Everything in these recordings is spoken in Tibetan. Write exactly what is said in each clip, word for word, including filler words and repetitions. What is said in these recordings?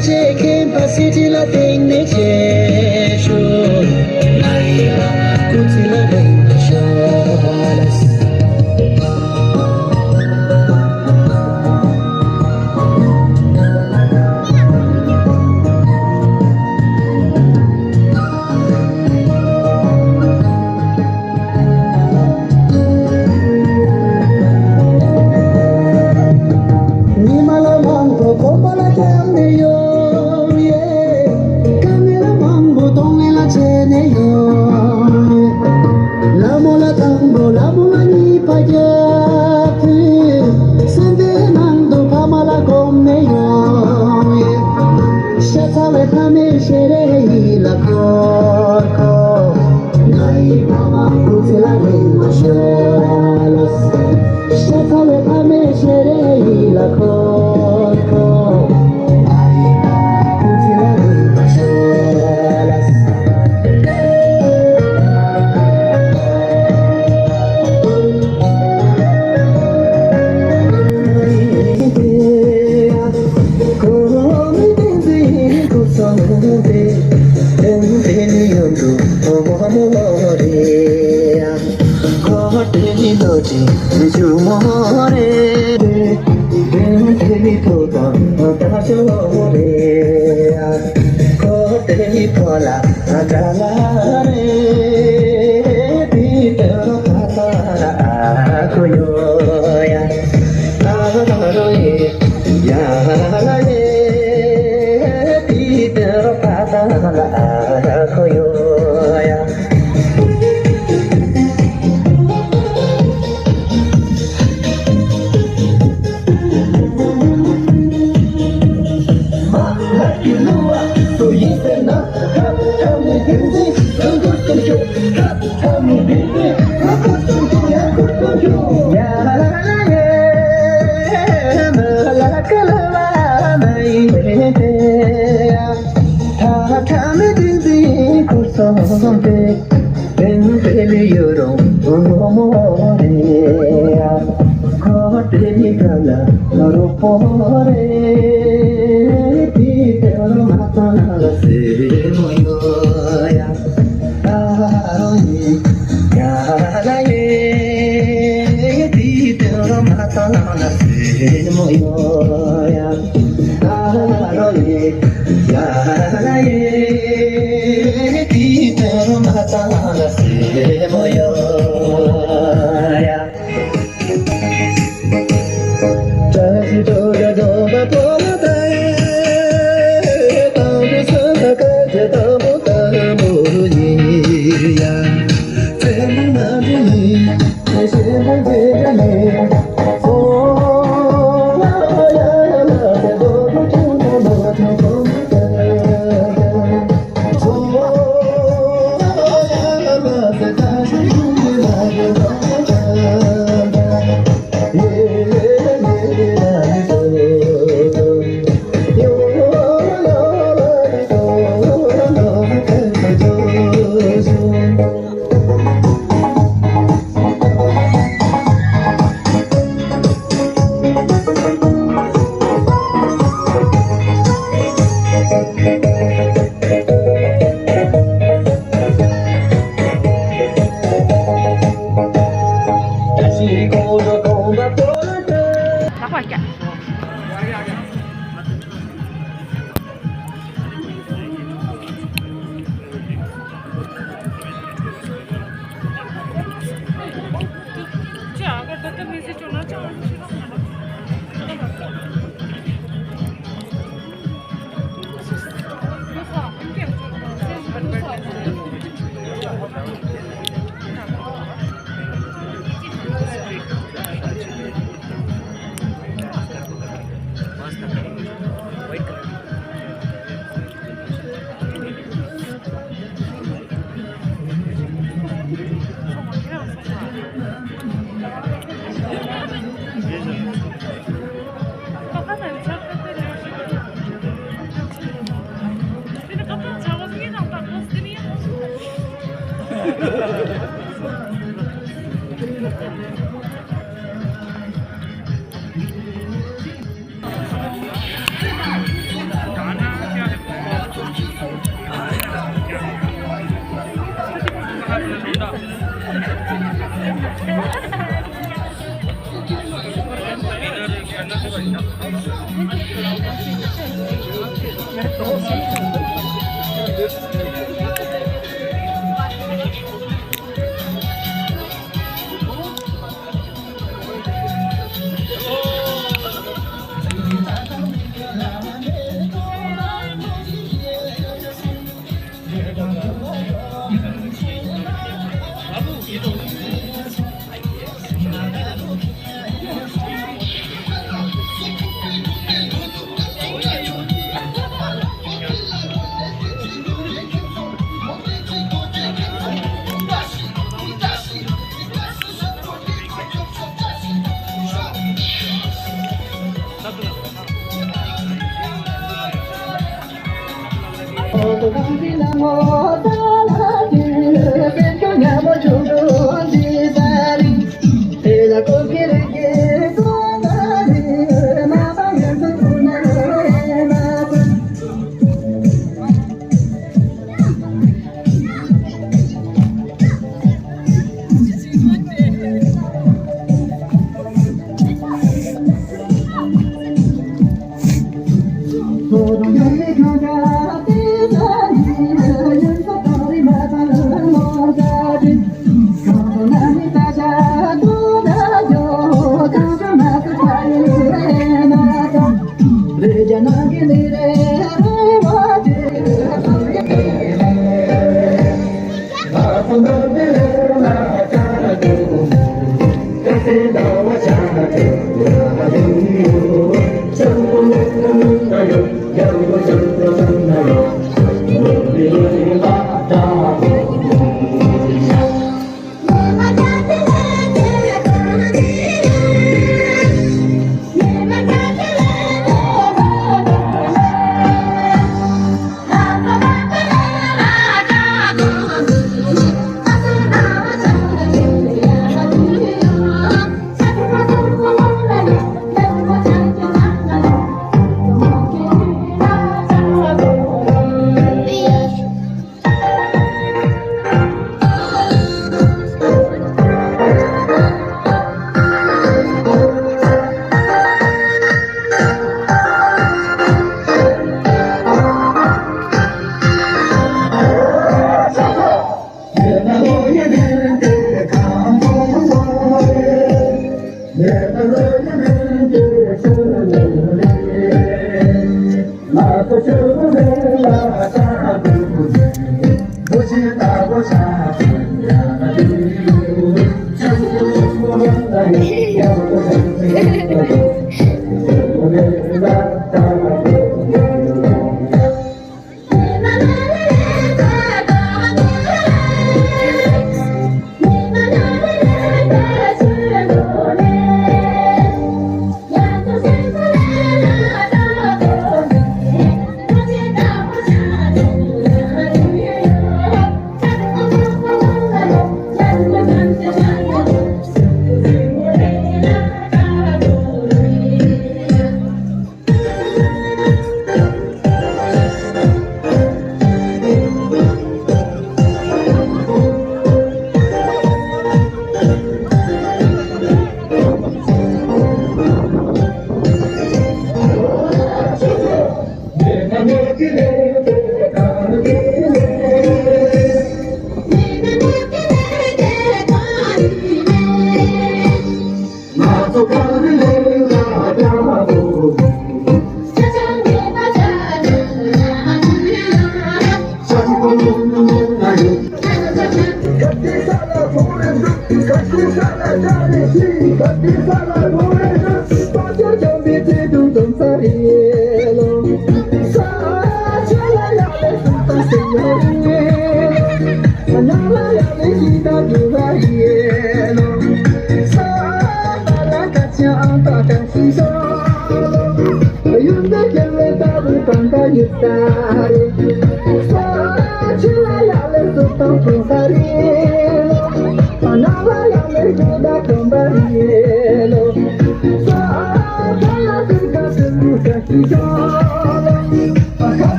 ཅེས་མཁྱེན་པ་སི་ཏི་ལ་བརྟེན་ནས་བྱེད་ཤོག་ང་ཡི་བླ་མ་སྐུ་ཚེ་ལ་རིང་པོ་ཤོག་ཉི་མ་ལ་མང་པོ་གོམ་པ་ལ་བརྒྱབ་ནས་ཡོང་ཡེ། དཀའ་ངལ་མང་པོ་གདོང་ལེན་ལ་བྱས་ནས་ཡོང་ཡེ། ལ་མོ་ལ་དང་པོ་ལ་མོ་ལ་གཉིས་པ་རྒྱབ་དུས། སེམས་པའི་ནང་དུ་ཕ་མ་ལ་སྒོམ་ནས་ཡོང་ཡེ། ཤ་ཚ་བའི་ཕ་མའི་ཞལ་རས་ཡིད་ལ་འཁོར་འཁོར། ང་ཡི་ཕ་མ་སྐུ་ཚེ་ལ་རིང་བ་ཤོག་ཤ་ཚ་བའི་ཕ་མའི་ཞལ་རས་ཡིད་ལ་འཁོར་འཁོར། ང་ཡི་ཕ་མ་སྐུ་ཚེ་ལ་རིང་བ་ཤོག་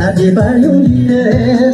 ཨ་ཏི་པར་ཡོང་གི་ཡོད།